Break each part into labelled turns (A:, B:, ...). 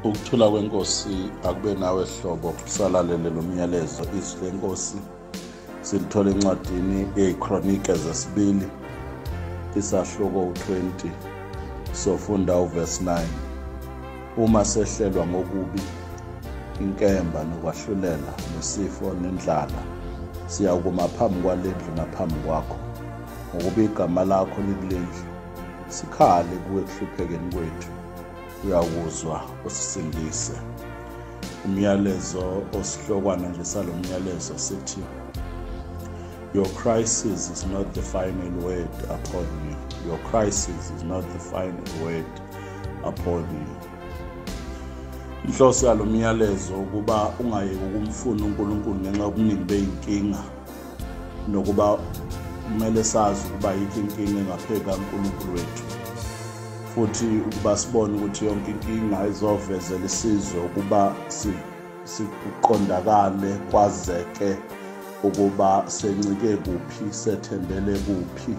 A: Ukuthula kwenkosi akube nawe hlobo, kusalalele lo myalezo. Izwi lenkosi silithola encwadini yeziKronike zesibili, isahluko u20, sofunda uverse 9. Uma sehlelwa ngokubi, inkemba nokwahlulela nesifo nendlala, siyakuma phambi kwalendlu naphambi kwakho, ngokuba igama lakho likulendlu, sikhale kuwe ekuhluphekeni kwethu, uyakuzwa usisindise. Umyalezo osihlokwana nje salo myalezo sithi, your crisis is not the final word upon you. Your crisis is not the final word upon you. Inhloso yalo myalezo ukuba ungayeki ukumfuna uNkulunkulu ngenxa yobuningi beyinkinga, nokuba kumele sazi ukuba yikho inkinga engaphezu kaNkulunkulu wethu, futhi ukuba sibone ukuthi yonke inkinga izovezela isizwe ukuba siqondakale, kwazeke ukuba sencike kuphi, sethembele kuphi.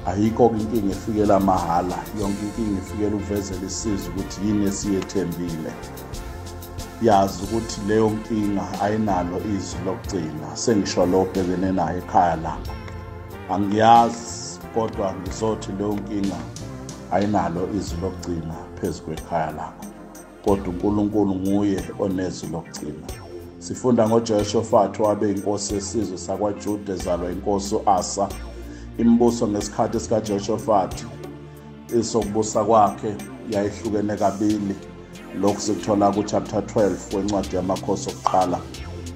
A: Ayikho inkinga efikela mahhala, yonke inkinga ifikela uvezela isizwe ukuthi yini esiyethembile. Yazi ukuthi leyo nkinga ayinalo izwi lokugcina. Sengisho lo obhekene nayo ekhaya lakho, angiyazi, kodwa ngizothi leyo nkinga ayinalo izwi lokugcina phezu kwekhaya lakho, kodwa uNkulunkulu nguye onezwi lokugcina. Sifunda ngoJehoshafati owabe inkosi yesizwe sakwaJuda, ezalwa inkosi uAsa. Imibuso ngesikhathi sikaJehoshafati, isokubusa kwakhe yayihlukene kabili. Lokhu sikuthola ku-chapter 12 wencwadi yamakhosi okuqala.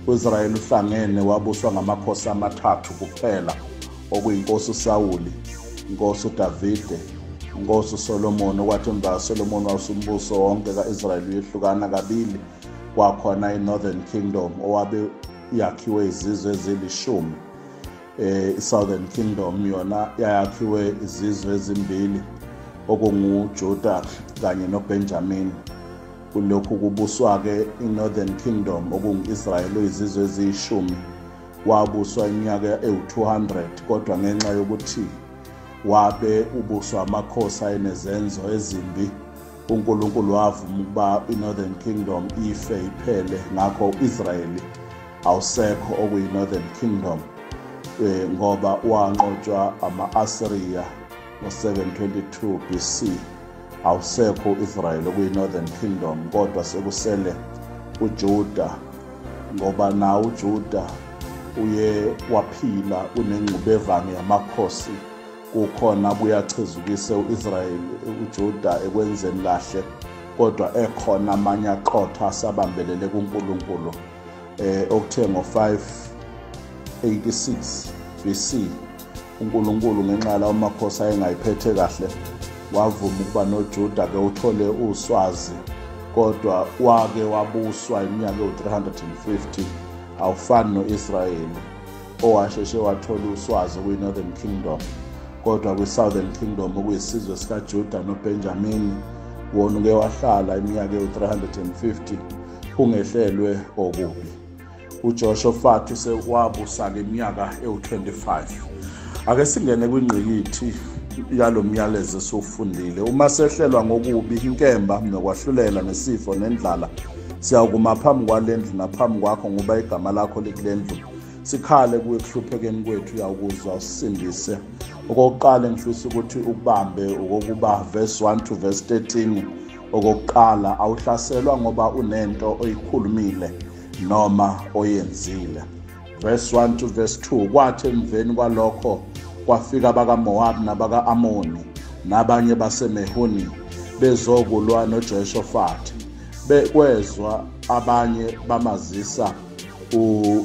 A: U-Israyeli uhlangene wabuswa ngamakhosi amathathu kuphela, okuyinkosi uSawuli, inkosi uDavide, inkosi uSolomon. Okwathi emva kaSolomon wawusumbuso wonke ka-Israyeli uyehlukana kabili. Kwakhona i-Northern Kingdom owabe yakhiwe izizwe ezilishumi, i-Southern Kingdom yona yayakhiwe izizwe ezimbili, okunguJuda kanye noBenjamin. Kulokhu kubuswa-ke i-Northern Kingdom okungu-Israyeli oyizizwe eziyishumi, wabuswa iminyaka ewu-200, kodwa ngenxa yokuthi wabe ubuswa amakhosi ayenezenzo ezimbi, uNkulunkulu wavuma ukuba i-Northern Kingdom ife iphele. Ngakho u-Israyeli awusekho okuyi-Northern Kingdom, ngoba wanqotshwa ama-Assyria ngo-722 BC. Awusekho u-Israyeli okuyi-Northern Kingdom, kodwa sekusele uJuda, ngoba nawo uJuda uye waphila unengxubevange yamakhosi. Kukhona buyachezukise uIsrayeli uJuda ekwenzeni kahle, kodwa ekhona amanye aqotho asabambelele kuNkulunkulu. Okuthe ngo-586 BC uNkulunkulu ngenxa yalawo makhosi ayengayiphethe kahle wavuma ukuba noJuda ke uthole uswazi, kodwa wake wabuswa iminyaka ewu-350. Awufani noIsrayeli owasheshe wathola uswazi kwi-Northern Kingdom, kodwa kwi-Southern Kingdom okuyisizwe sikaJuda noBenjamini wona uke wahlala iminyaka ewu-350 ungehlelwe okubi. uJehoshafati wabusa iminyaka ewu-25. Ake singene kwingqikithi yalo myalezo esiwufundile. Uma sehlelwa ngokubi, inkemba nokwahlulela nesifo nendlala, siyakuma phambi kwalendlu naphambi kwakho, ngoba igama lakho likulendlu, sikhale kuwe ekuhluphekeni kwethu, uyakuzwa usisindise. Okokuqala engifisa ukuthi ukubambe okokuba verse 1 to verse 13. Okokuqala, awuhlaselwa ngoba unento oyikhulumile noma oyenzile. Verse 1 to verse 2, kwathi emveni kwalokho kwafika abakaMowabi nabaka-Amoni nabanye baseMehuni bezokulwa noJehoshafati. Bekwezwa abanye bamazisa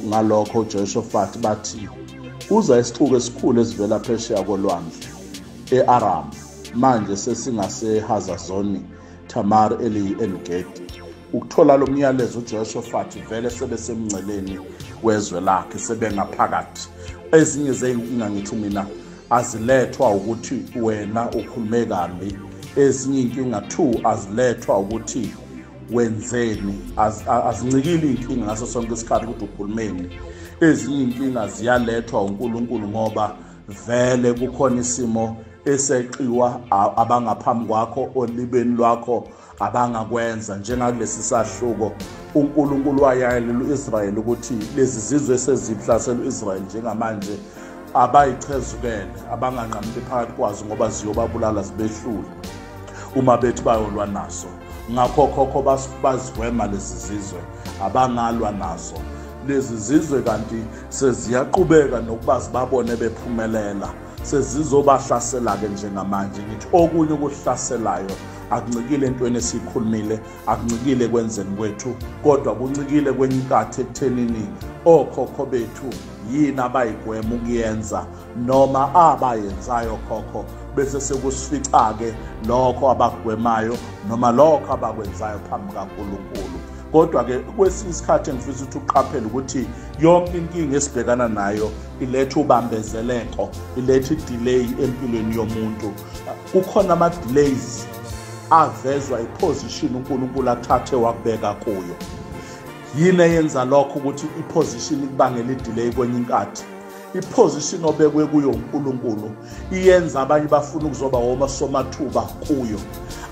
A: ngalokho uJehoshafati, bathi kuza isixuku esikhulu esivela phesheya kolwandle e-Aram, manje sesingase-Hazazoni Tamar eliyi-Engedi. Ukuthola lo myalezo uJehoshafati vele sebesemngceleni wezwe lakhe, sebengaphakathi. Ezinye zeyinkinga ngithi mina azilethwa ukuthi wena ukhulume kabi, ezinye inkinga 2 azilethwa ukuthi wenzeni, azincikile inkinga ngaso sonke isikhathi ukuthi ukhulumeni. Ezinye inkinga ziyalethwa uNkulunkulu ngoba vele kukhona isimo eseqiwa abangaphambi kwakho olibeni lwakho abangakwenza. Njengakulesi sahluko uNkulunkulu wayalela uIsrayeli ukuthi lezi zizwe sezihlasela uIsrayeli njengamanje abayichezukele, abanganqamuki phakathi kwazo ngoba ziyobabulala zibehlule uma bethi bayolwa naso. Ngakho khokho bazigwema lezi zizwe, abangalwa nazo lezi zizwe, kanti seziyaqhubeka nokuba zibabone bephumelela, sezizobahlasela-ke njengamanje. Ngithi okunye okuhlaselayo akuncikile entweni esiyikhulumile, akuncikile ekwenzeni kwethu, kodwa kuncikile kwenye inkathi ekuthenini okhokho bethu yini abayigwema ukuyenza noma abayenzayo khokho, bese sekusifica-ke lokho abakugwemayo noma lokho abakwenzayo phambi kaNkulunkulu. Kodwa-ke kwesinye isikhathi engifisa ukuthi uqaphele ukuthi yonke inkinga esibhekana nayo iletha ubambezeleko, iletha i-delay empilweni yomuntu. Kukhona ama-delays avezwa iposition uNkulunkulu athathe wakubeka kuyo. Yini eyenza lokho ukuthi iposition ikubangela i-delay kwenye inkathi? Iposition obekwe kuyo uNkulunkulu iyenza abanye bafuna ukuzoba omasomathuba kuyo.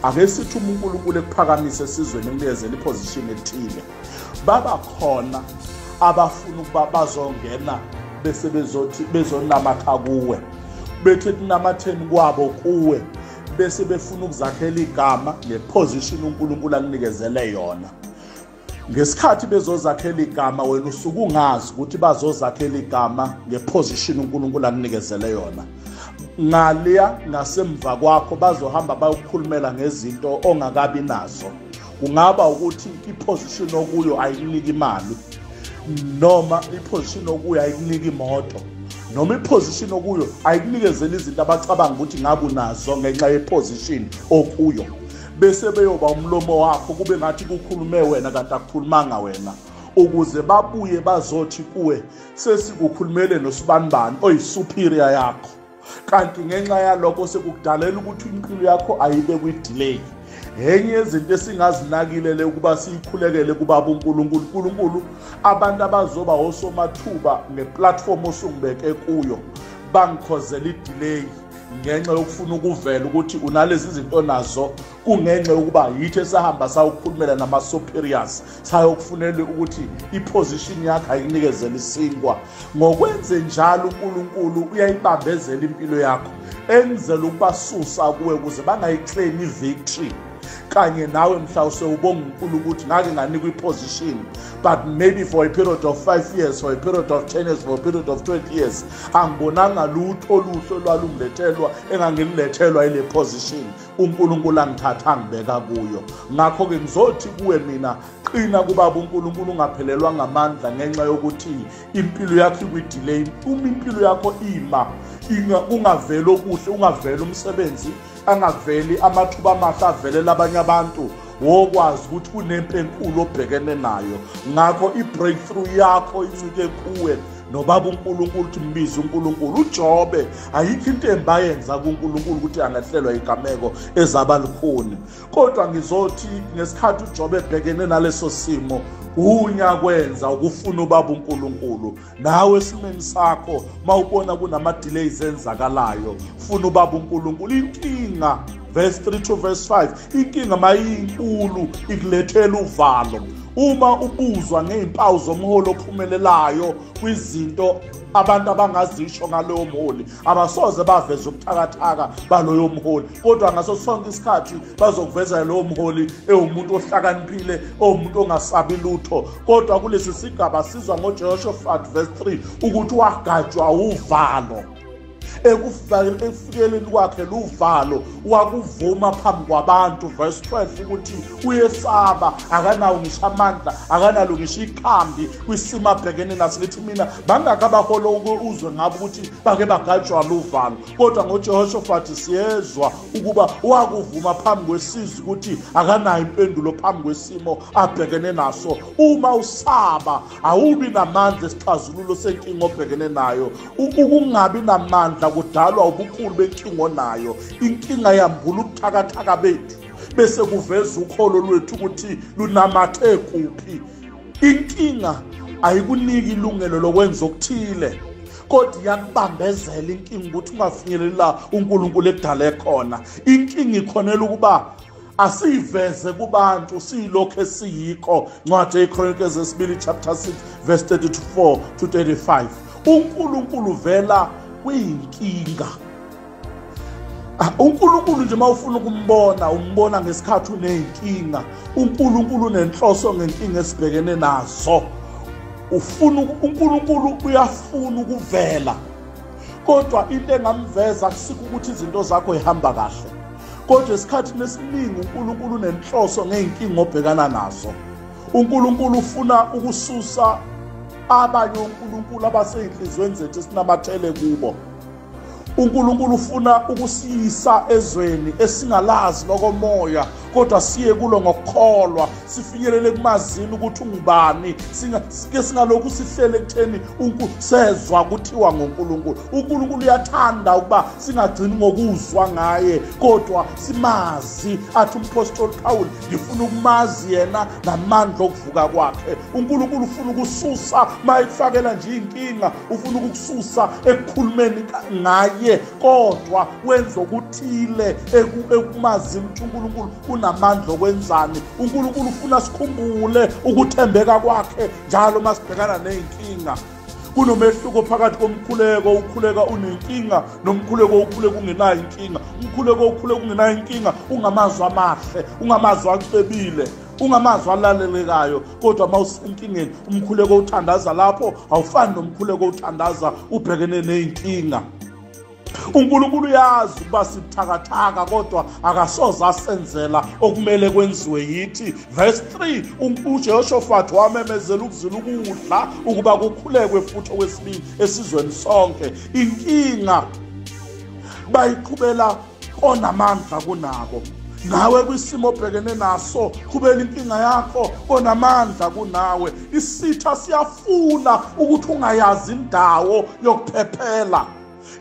A: Ake sithi uma uNkulunkulu ekuphakamise esizweni ekunikezela iposition ethile, baba khona abafuna ukuba bazongena bese bezothi bezonamatha kuwe, bethi ekunamatheni kwabo kuwe bese befuna ukuzakhela igama ngeposition uNkulunkulu akunikezele yona. Ngesikhathi bezozakhela igama, wena usuke ungazi ukuthi bazozakhela igama ngeposition uNkulunkulu akunikezele yona. Ngaliya ngasemva kwakho bazohamba bayokukhulumela ngezinto ongakabi nazo. Kungaba ukuthi iposition okuyo ayikuniki imali, noma iposition okuyo ayikuniki imoto, noma iposition okuyo ayikunikezeli izinto abacabanga ukuthi ngabe unazo ngenxa yeposition okuyo. Bese beyoba umlomo wakho kube ngathi kukhulume wena kanti akukhulumanga wena, ukuze babuye bazothi kuwe sesikukhulumele nosibanibani oyisuperior yakho, kanti ngenxa yalokho sekukudalela ukuthi impilo yakho ayibe kwi-delay. Enye yezinto esingazinakile le ukuba siyikhulekele kubaba uNkulunkulu, uNkulunkulu abantu abazoba osomathuba ngeplatform osungibeke kuyo bangikhozela i-delay ngenxa yokufuna ukuvela ukuthi unalezi zinto nazo, kungenxa yokuba yithi esahamba sayokukhulumela nama-superiors sayokufunela ukuthi iposition yakho ayinikezele isinkwa. Ngokwenze njalo uNkulunkulu uyayibambezela impilo yakho, enzela ukubasusa kuwe ukuze bangayiclaim i-victory kanye nawe. Mhla usewubonga uNkulunkulu ukuthi ngake nganikwa iposition, but maybe for a period of 5 years, for a period of 10 years, for a period of 20 years angibonanga lutho oluhle olwalungilethelwa engangilethelwa ile position uNkulunkulu angithatha angibeka kuyo. Ngakho-ke ngizothi kuwe mina, qina kubaba uNkulunkulu, ungaphelelwa ngamandla ngenxa yokuthi impilo yakho ikwi-delay. Uma impilo yakho ima ungaveli okuhle, ungaveli umsebenzi, angaveli amathuba amahle avelela abanye abantu, wokwazi ukuthi kunempi enkulu obhekene nayo. Ngakho i-breakthrough yakho incike kuwe nobaba uNkulunkulu. Uthi mbize uNkulunkulu. uJobe ayikho into embi ayenza kuNkulunkulu ukuthi angahlelwa igameko ezaba lukhuni, kodwa ngizothi ngesikhathi uJobe ebhekene naleso simo, unyakwenza ukufuna ubaba uNkulunkulu. Nawe esimeni sakho mawubona kunama-delays enzakalayo, funa ubaba uNkulunkulu. Inkinga, verse 3 to verse 5, inkinga mayinkulu ikulethela uvalo. Uma ubuzwa ngezimpawu zomholi ophumelelayo kwizinto abantu abangazisho ngaloyo mholi, abasoze baveze ubuthakathaka baloyo mholi, kodwa ngaso sonke isikhathi bazokuveza lowo mholi ewumuntu ohlakaniphile, ewumuntu ongasabi lutho. Kodwa kulesi sigaba sizwa ngoJehoshaphat verse 3 ukuthi wagajwa uvalo. Ekufikeleni kwakhe luvalo wakuvuma phambi kwabantu, verse 12, ukuthi uyesaba, akanawo ngisho amandla, akanalo ngisho ikhambi kwisimo abhekene naso. Ngithi mina bangaka abaholo uzwe ngabo ukuthi bake bagajwa luvalo, kodwa ngoJehoshaphat siyezwa ukuba wakuvuma phambi kwesizwe ukuthi akanayo impendulo phambi kwesimo abhekene naso. Uma usaba awubi namandla esixazululo senkinga obhekene nayo. Ukungabi namandla kudalwa ubukhulu benkinga onayo. Inkinga yambula ubuthakathaka bethu, bese kuveza ukholo lwethu ukuthi lunamathe kuphi. Inkinga ayikuniki ilungelo lokwenza okuthile, kodwa iyakubambezela inkinga ukuthi ungafinyeleli la uNkulunkulu ekudale khona. Inkinga ikhonela ukuba asiveze kubantu siyilokho esiyikho. Incwadi yeChronicles esibili chapter 6 verse 34 to 35. uNkulunkulu vela kwinkinga. uNkulunkulu nje mawufuna ukumbona umbona ngesikhathi uneyinkinga. uNkulunkulu unenhloso ngenkinga esibhekene nazo. Ufuna uNkulunkulu uyafuna ukuvela, kodwa into engamveza kusikho ukuthi izinto zakho ihamba kahle, kodwa esikhathini esiningi uNkulunkulu unenhloso ngeyinkinga obhekana nazo. uNkulunkulu ufuna ukususa abanye oNkulunkulu abaseyinhlizweni zethu esinamathele kubo. uNkulunkulu ufuna ukusiyisa ezweni esingalazi lokomoya, kodwa siye kulo ngokukholwa, sifinyelele kumazini ukuthi ungubani. Sike singalokhu sihlele ekutheni sezwa kuthiwa ngoNkulunkulu. uNkulunkulu uyathanda ukuba singagcini ngokuzwa ngaye, kodwa simazi. Athi umpostoli Paul, ngifuna ukumazi yena namandla okuvuka kwakhe. uNkulunkulu ufuna ukususa mayifakela nje inkinga, ufuna ukukususa ekukhulumeni ngaye, kodwa wenza okuthile ekumazini ukuthi uNkulunkulu unamandla okwenzani. uNkulunkulu ufuna sikhumbule ukuthembeka kwakhe njalo masibhekana neyinkinga. Kunomehluko phakathi komkhuleko ukhuleka unenkinga nomkhuleko ukhuleka ungenayo inkinga. Umkhuleko ukhuleka ungenayo inkinga ungamazwi amahle, ungamazwi acebile, ungamazwi alalelekayo, kodwa mawusenkingeni umkhuleko uthandaza lapho awufani nomkhuleko uthandaza ubhekene neyinkinga. uNkulunkulu uyazi ukuba sithakathaka, kodwa akasoze asenzela okumele kwenziwe yithi. Verse 3, uJehoshaphat wamemezela ukuzila ukudla ukuba kukhulekwe futhi okwesibili esizweni sonke. Inkinga bayiqhubela onamandla kunabo. Nawe kwisimo obhekene naso qhubela inkinga yakho onamandla kunawe. Isitha siyafuna ukuthi ungayazi indawo yokuphephela.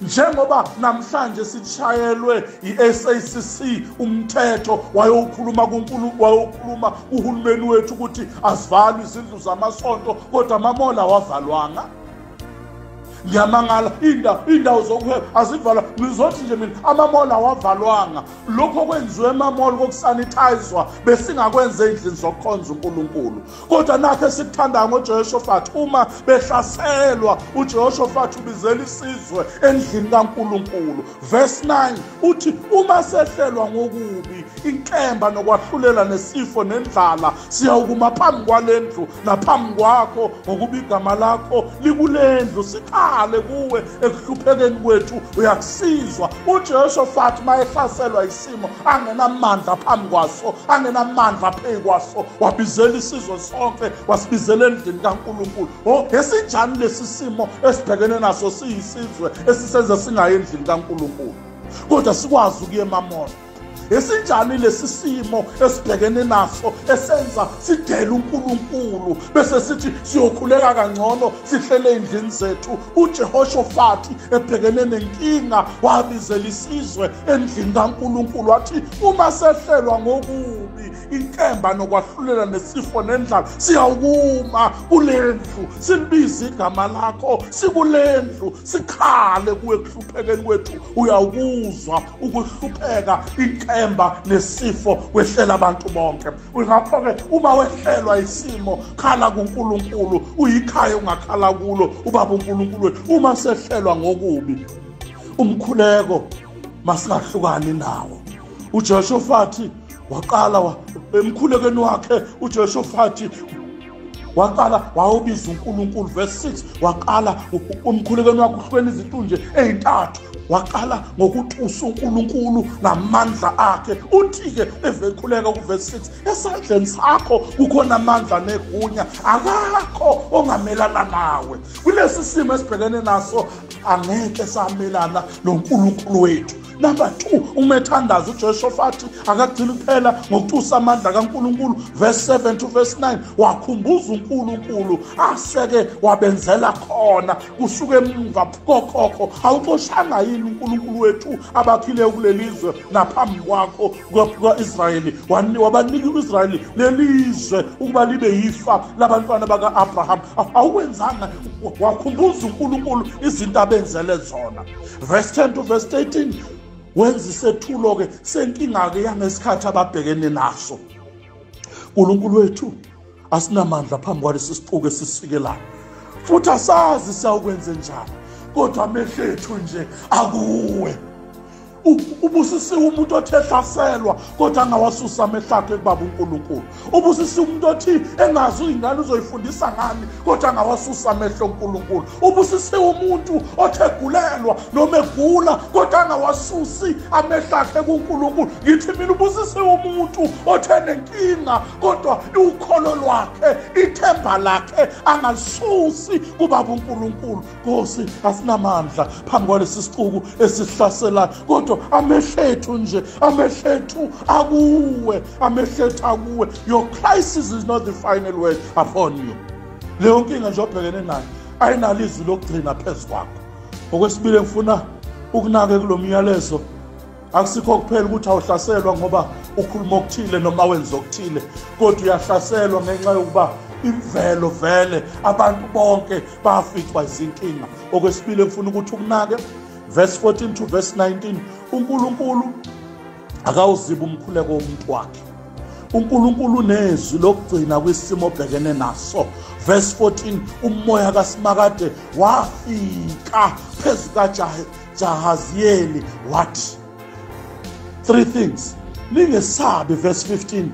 A: Njengoba namhlanje sishayelwe iSACC umthetho wayokhuluma kuNkulunkulu, wayokhuluma uhulumeni wethu ukuthi asivalwe izindlu zamasonto, kodwa amamola wavalwanga. Ngiyamangala, indawo zokuhweba azivalwa. Ngizothi nje mina amamola awavalwanga. Lokho kwenziwe emamall kokusanitizwa besingakwenza endlini zokukhonza uNkulunkulu. Kodwa nakho esikuthandayo ngoJehoshaphat, uma behlaselwa uJehoshaphat ubizela isizwe endlini kaNkulunkulu. Verse 9 uthi uma sehlelwa ngokubi, inkemba nokwahlulela nesifo nendlala, siyawukuma phambi kwalendlu naphambi kwakho, ngokuba igama lakho likulendlu, sikhale kuwe ekuhluphekeni kwethu, uyakusizwa. uJehoshaphat mayehlaselwa isimo angenamandla phambi kwaso, angenamandla phezu kwaso, wabizela isizwe sonke, wasibizela endlini kaNkulunkulu. Oh, esinjani lesi simo esibhekene naso siyisizwe esisenza singayi endlini kaNkulunkulu, kodwa sikwazi ukuya emamona. Esinjani lesi simo esibhekene naso esenza sidele uNkulunkulu bese sithi siyokhuleka kangcono sihlele endlini zethu? uJehoshaphat ebhekene nenkinga wabizela isizwe endlini kaNkulunkulu, wathi uma sehlelwa ngokubi, inkemba nokwahlulela nesifo nendlala, siyawukuma kulendlu silibize igama lakho, sikulendlu sikhale kuwe ekuhluphekeni kwethu, uyawukuzwa ukuhlupheka, inkemba nesifo kwehlela abantu bonke. Ngakho-ke uma wehlelwa isimo, khala kuNkulunkulu, uyikhaya ungakhala kulo ubaba uNkulunkulu wethu. Uma sehlelwa ngokubi, umkhuleko masingahlukani nawo. uJehoshaphat waqala emkhulekweni wakhe, uJehoshaphat waqala wawubiza uNkulunkulu. Verse 6, waqala umkhulekweni wakhe uhlukene izinto nje ezintathu. Waqala ngokutusa uNkulunkulu namandla akhe. Uthi-ke evekhuleka kuverse 6, esandleni sakho kukhona amandla negunya, akakho ongamelana nawe. Kulesi simo esibhekene naso angeke samelana noNkulunkulu wethu. Number 2, uma ethandaza uJehoshafati akagcini kuphela ngokutusa amandla kaNkulunkulu. Verse 7 to verse 9, wakhumbuza uNkulunkulu aseke wabenzela khona kusuka emva kokhokho. Awuxoshanga yini uNkulunkulu wethu abakhile kulelizwe naphambi kwakho kwa-Israyeli, wabanika uIsrayeli lelizwe ukuba libe yifa labantwana baka-Abraham? Awukwenzanga. Wakhumbuza uNkulunkulu izinto abenzele zona. Verse 10 to verse 13, wenza isethulo ke senkinga ke yangesikhathi ababhekene naso. uNkulunkulu wethu, asinamandla phambi kwalesi sixuku esisikelayo, futhi asazi siyawukwenze njani, kodwa amehlo ethu nje akuwe. Ubusisiwe umuntu othi ehlaselwa kodwa angawasusa amehlo akhe kubaba uNkulunkulu. Ubusisiwe umuntu othi engazi ingane uzoyifundisa ngani kodwa angawasusa amehlo uNkulunkulu. Ubusisiwe umuntu othi egulelwa noma egula kodwa angawasusi amehlo akhe kuNkulunkulu. Ngithi mina ubusisiwe umuntu othi enenkinga kodwa ukholo lwakhe, ithemba lakhe angalisusi kubaba uNkulunkulu. Nkosi, asinamandla phambi kwalesi sixuku esihlaselayo, kodwa amehlo ethu nje, amehlo ethu akuwe, amehlo ethu akuwe. Your crisis is not the final word upon you. Leyo nkinga nje obhekene nayo ayinalo izwi lokugcina phezu kwakho. Okwesibili ngifuna ukunake kulo myalezo, akusikho kuphela ukuthi awuhlaselwa ngoba ukhuluma okuthile noma wenza okuthile, kodwa uyahlaselwa ngenxa yokuba imvelo vele abantu bonke baficwa izinkinga. Okwesibili ngifuna ukuthi ukunake, verse 14 to verse 19, uNkulunkulu akawuziba umkhuleko womuntu wakhe. uNkulunkulu unezwi lokugcina kwisimo obhekene naso. Verse 14, umoya kaSimakade wafika phezu kaJahaziyeli wathi three things: ningesabi. Verse 15,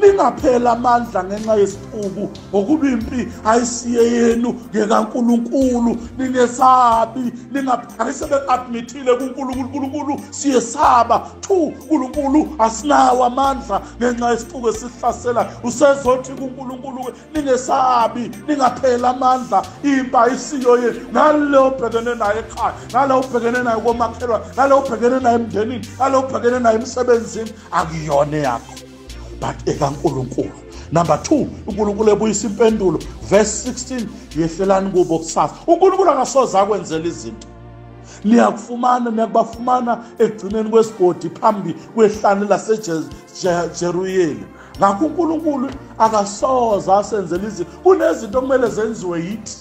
A: ningaphela amandla ngenxa yesixuku, ngokuba impi ayisiye yenu, ngekaNkulunkulu. Ningesabi, ningabe-admithile kuNkulunkulu, uNkulunkulu siyesaba. 2, uNkulunkulu asinawo amandla ngenxa yesixuku esihlasela. Usezothi kuNkulunkulu, ningesabi, ningaphela amandla, impi ayisiyo yenu. Naleyo obhekene nayo ekhaya, naleyo obhekene nayo komakhelwane, naleyo obhekene nayo emndenini, naleyo obhekene nayo emsebenzini, akuyona yakho, but ekaNkulunkulu. Number 2, uNkulunkulu ebuyisa impendulo. Verse 16, yehlelani kubo kusasa. uNkulunkulu akasoze akwenzela izinto. Niyakufumana, niyakubafumana ekugcineni kwesigodi phambi kwehlane laseJeruyeli. Ngakho uNkulunkulu akasoze asenzela izinto. Kunezinto okumele zenziwe yithi,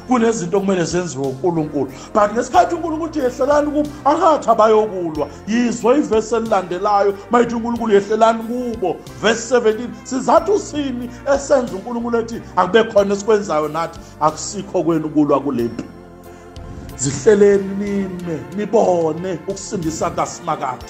A: kunezinto okumele zenziwe uNkulunkulu. But ngesikhathi uNkulunkulu uthi yehlelani kubo, akathi abayokulwa. Yizwa ivesi elilandelayo mayithi uNkulunkulu yehlelani kubo. Verse 17, sizathu sini esenza uNkulunkulu ethi akube khona esikwenzayo nathi? Akusikho kwenu kulwa kulempi. Zihleleni nime nibone ukusindisa kaSimakade.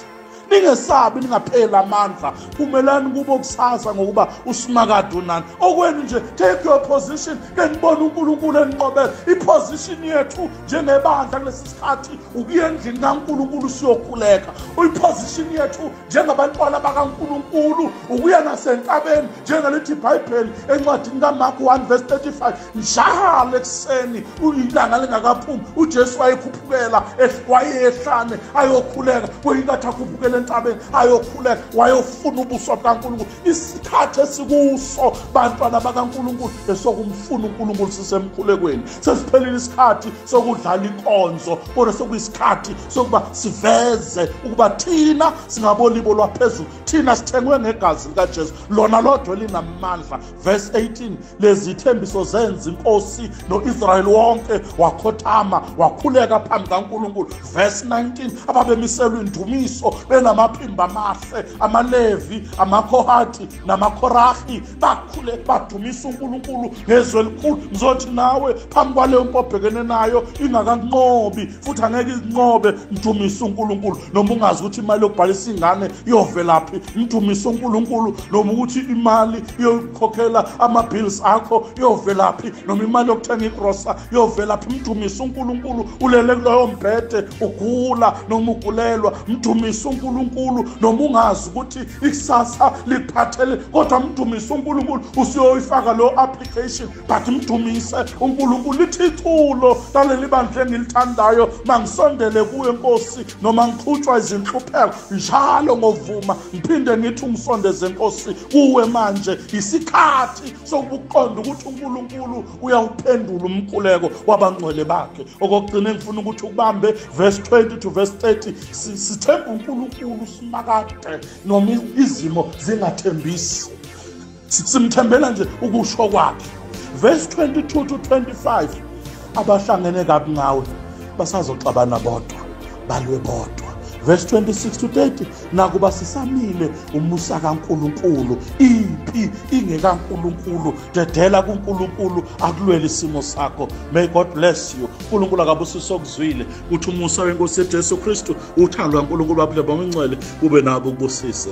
A: Ningesabi, ningapheli amandla, phumelani kubo kusasa, ngokuba uSimakade unani. Okwenu nje, take your position, ke nibone uNkulunkulu eninqobela. Iposition yethu njengebandla kulesi sikhathi ukuya endlini kaNkulunkulu siyokhuleka. Iposition yethu njengabantwana bakaNkulunkulu ukuya nasentabeni, njengelithi iBhayibheli encwadini kaMark 1 verse 35, njalo ekuseni ilanga lingakaphumi uJesu wayekhuphukela wayehlane ayokhuleka. Kuyinkathi akhuphukela entabeni ayokhuleka, wayofuna ubuso bukaNkulunkulu. Isikhathi esikuso bantwana bakaNkulunkulu esokumfuna uNkulunkulu sisemkhulekweni. Sesiphelile isikhathi sokudlala inkonzo, kodwa sekuyisikhathi sokuba siveze ukuba thina singabolibo lwaphezulu, thina sithengwe ngegazi likaJesu, lona lodwa linamandla. Verse 18, lezi thembiso zenza inkosi noIsrayeli wonke wakhothama wakhuleka phambi kaNkulunkulu. Verse 19, ababemiselwe indumiso benamaphimbo amahle, amaLevi, amaKohati namaKorahi, bakhule badumisa uNkulunkulu ngezwi elikhulu. Ngizothi nawe phambi kwaleyo mpi obhekene nayo ingakanqobi futhi angeke inqobe, mdumise uNkulunkulu. Noma ungazi ukuthi imali yokubhalisa ingane iyovelaphi, mdumise uNkulunkulu. Noma ukuthi imali yokukhokhela ama-bills akho iyovelaphi, noma imali yokuthenga igrosa iyovelaphi, mdumise uNkulunkulu. Ulele kuloyo mbhede ugula noma ugulelwa, mdumise uNkulunkulu. uNkulunkulu noma ungazi ukuthi ikusasa likuphathele, kodwa mdumise uNkulunkulu. Usuyoyifaka lo application, but mdumise uNkulunkulu. Lithi iculo laleli bandla engilithandayo, mangisondele kuwe Nkosi noma ngiqhutshwa izinhlupheko, njalo ngovuma ngiphinde ngithi ungisondeze Nkosi kuwe. Manje isikhathi sokuqonda ukuthi uNkulunkulu uyawuphendula umkhuleko wabangcwele bakhe. Okokugcina engifuna ukuthi ukubambe, verse 20 to verse 30, sithemba uNkulunkulu simakade noma izimo zingathembisi, simthembela nje ukusho kwakhe. Verse 22 to 25, abahlangene kabi ngawe basazoxabana bodwa, balwe bodwa. Verse 26 to 30, nakuba sisamile umusa kaNkulunkulu, impi ingekaNkulunkulu, dedela kuNkulunkulu akulwele isimo sakho. May God bless you. uNkulunkulu akabusise okuzwile, kuthi umusa wenkosi Jesu Kristu, uthando lwaNkulunkulu Baba ongcwele kube nabo, kubusise.